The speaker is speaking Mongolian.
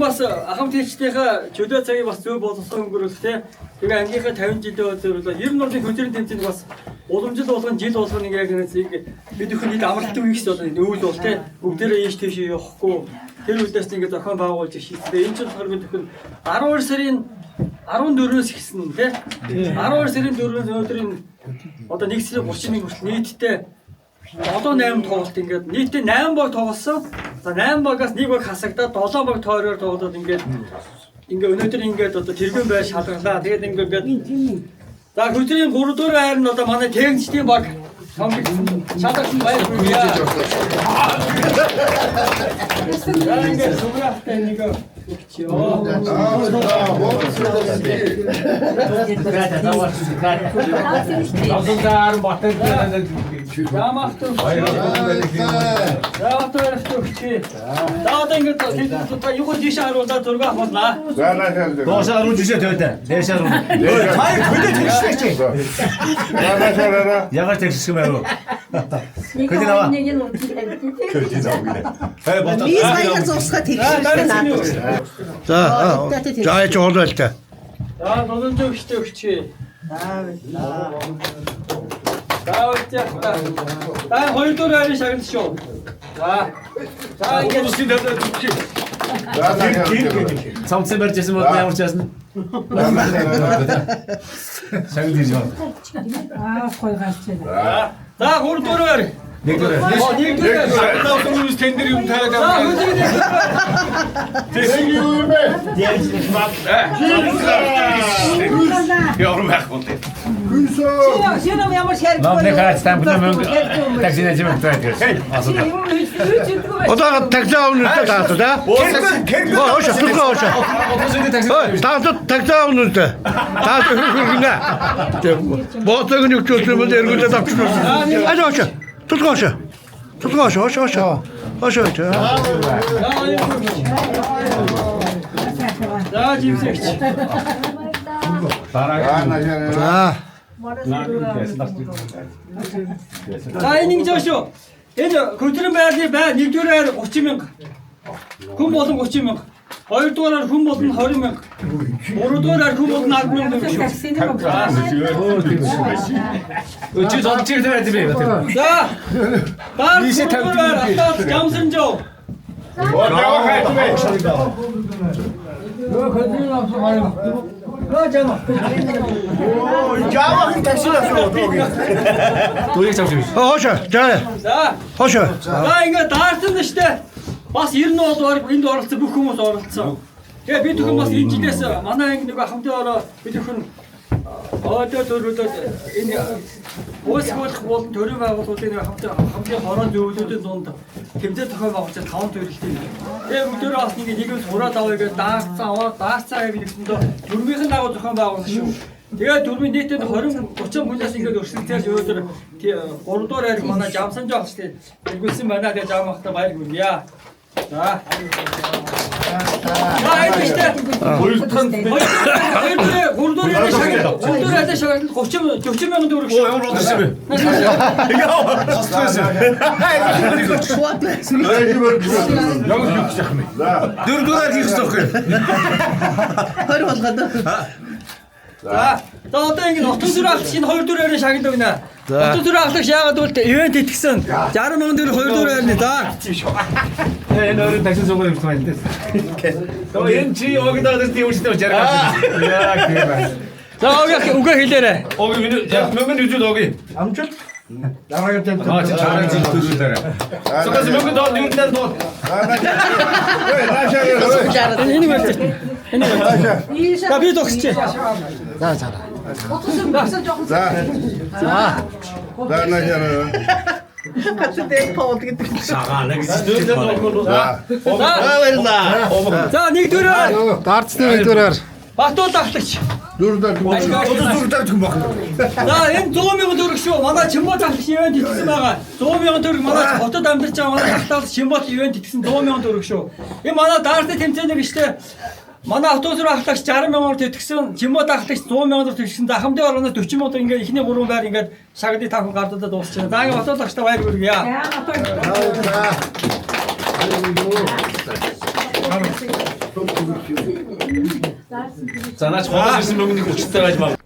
бас ахам тэгчдийнхээ чөлөө цагийг бас зөв боловсон өнгөрүүлэх те. Тэгээ ангийнхаа 50 жилийн өдөр 90 норлын хөзрийн тэмцээнд бас уламжил болгон жил болгон нэг яг нэг бид бүхэн нийт амралтын үе гэсэн бол энэ өвөл бол те бүгдээрээ ийш тийш явахгүй тэр үдээс ингээд зохион байгуулж шийдсэн. Энэ ч болохоор бид бүхэн 12 сарын 14-өөс эхэлсэн те. 12 сарын 4-өөс өнөөдрийн одоо 1 сарын 31 хүртэл нийтдээ 7 8 тоглолт ингээд нийтдээ 8 баг тоглосон. За 8 багаас нэг баг хасагдаад 7 баг тойроор тоглоод ингээд ингээ өнөөдөр ингээд одоо тэргүүн байр шалгалаа. Тэгээд ингээд за хөдрийн 3 дугаар байр нь одоо манай техникчдийн баг шалгасан баяр хүргье. За ингээд сүмрахтай нэг өгчөө. Давсангаар батар Ямахт өгчөө. За одоо ярих өгчөө. За одоо ингээд тэд юу тийш харуулаад зураг авахлаа. За наашаа. Доош харуулж үшээ тойтой. Дээш харуул. Та хөдөө тэгштэй чи. За наашаа. Ягаар тэгших юм аа. Көдөө наваа. Нэг нь үтгэв. Хэй ботоо. Би саяар зурсгаа тэгштэй надад. За за яж хоол та. За дулан өгчтэй өгчээ. За өгчээ. За хоёр дугаар байрны шагнал шүү. За. За ингээд Улсын тавиад өгчих. За наашаа. Цамцсан барьж ирсэн бол ямар ч яасан. За наашаа. Шагнал ирж байна. Аа гоё гарч байна. За гурав дугаар байр. Нэг дөрөв. Оо нэг дугаар байр. Шагнал хүмүүс тэн дээр юм тавиад За авах. хөдрийн нэг дугаар байр. Тэг юу юм бэ? Ямар байх бол тийм. Күнсөө. Шинэ ямар шаард Нам нэг хаац тамхи мөнгө такси нэж юм тавиад. Асуу. Одоо такси авах нь таа та. Оош тулгаа оош. Такси. Таа такси авах нь та. Таа хөргөнө. Боцог нь өгчөөсөн юм эргүүлээд авчихсан. Аж оош. Тулгаа оош. Тулгаа оош оош оош. Оош оош. За хоёр өгч. За жимсэгч. За наашаа. За. За энэ ингэж байгаа шүү. Энэ хөдрийн байрны бай нэгдүгээр байр 30 мянга. Хүн болон 30 мянга. Хоёрдугаараар хүн болон 20 мянга. Гуравдугаараар хүн болон 10 мянга төгрөг шүү. Чи зодчих тавиад юм бэ? За. Баар гуравдугаар байр Алтаас Жамсанжов. Оо явах хайт бэ. Жаавах такси авах. Дүүрийг цамц юм. Оош. За. За. Оош. За ингээд даарсан штэ. Бас 90 бол баг энд оролцсон бүх хүмүүс оролцсон. Тэгээ бид бүхэн бас энэ жилээс манай анги нэг ахмадын ороо бид бүхэн ойдоо дөрвөлөд энэ уус хуулах болон төрийн байгууллагын нэг хамтын хорон зөвлөлүүдийн дунд тэмцээн зохион байгуулж таван төрөлтэй. Тэгээ бүгдээрээ бас нэг нийгэмс хураад авъя гэж даарцсан аваад даарцсан авъя гэсэндээ дөрмийнхэн дагуу зохион байгуулсан шүү. Тэгээ дөрмийн нийтдээ 20 30 хүнээс ингээд өрсөлдөж өнөөдөр 3 дугаар хайр манай Жамсанжоо агчтай тэргүүлсэн байна. Тэгээ жам ахтай баяр хүргье. За. За энэ штэ. Хоёр дахь нь Хоёр дээр гурав дугаар шагнал гурав дугаар шагнал 30 40 мянган төгрөг Оо шүү. ямар бодсон юм бэ? Яа, хостой байсан. Шууд байсан. ямар юу гэж яах юм бэ? Дөрөвдүгээр хийх ёстой байхгүй. 20 болгоод. За. За одоо ингэ нутан зүрх ахлагч энэ хоёр дугаар шагнал өгнө. Нутан зүрх ахлагч яагаад гэвэл ивент итгэсэн 60 мянган төгрөг хоёр дугаар байрны. За. Энэ өөрөө такси суугаад юм байна дээ. Тэгээ энэ чи огдоод тийм үстэй жаргаа. Яа тийм байна. За үгээ үгээ хэлээрэй. Оги миний яг мөнгө үзүүл оги. Амжилт. Дараагийн Аа чи чараа зин төлөөлөөрэй. Согоос мөнгө доо юу дээр доо. Ой наашаа. Энэ барьж байна. Энэ барьж. За би зогсчих. За за. За. За наашаа. Гацсан дээр тоол гэдэг. Сагаана гэж төлөөлөө. За. За Баярлалаа. За нэгдүгээр Дардсны нэгдүгээр Батуул ахлагч. Дөрөв Одоо зүрх баг. За энэ 100 мянган төгрөг шүү. Манай Чимбот ахлагч ивент итгэсэн байгаа. 100 мянган төгрөг манай хотод амьдарч байгаа манай хатаал Чимбот ивент итгэсэн 100 мянган төгрөг шүү. Энэ манай даарны тэмцээнийг штэ манай автобус руу ахлагч 60 мянган төгрөг тэтгэсэн, Чимбот ахлагч 100 мянган төгрөг тэтгэсэн. За хамтын орноос 40 мянган төгрөг ингээд эхний гурван байр ингээд шагналыг та хүн гардуудад дуусчихна. За ингээд Батуул ахлагчтай баяр хүргье. За. За наач худал ирсэн мөнгөний хүчтэй байж магадгүй.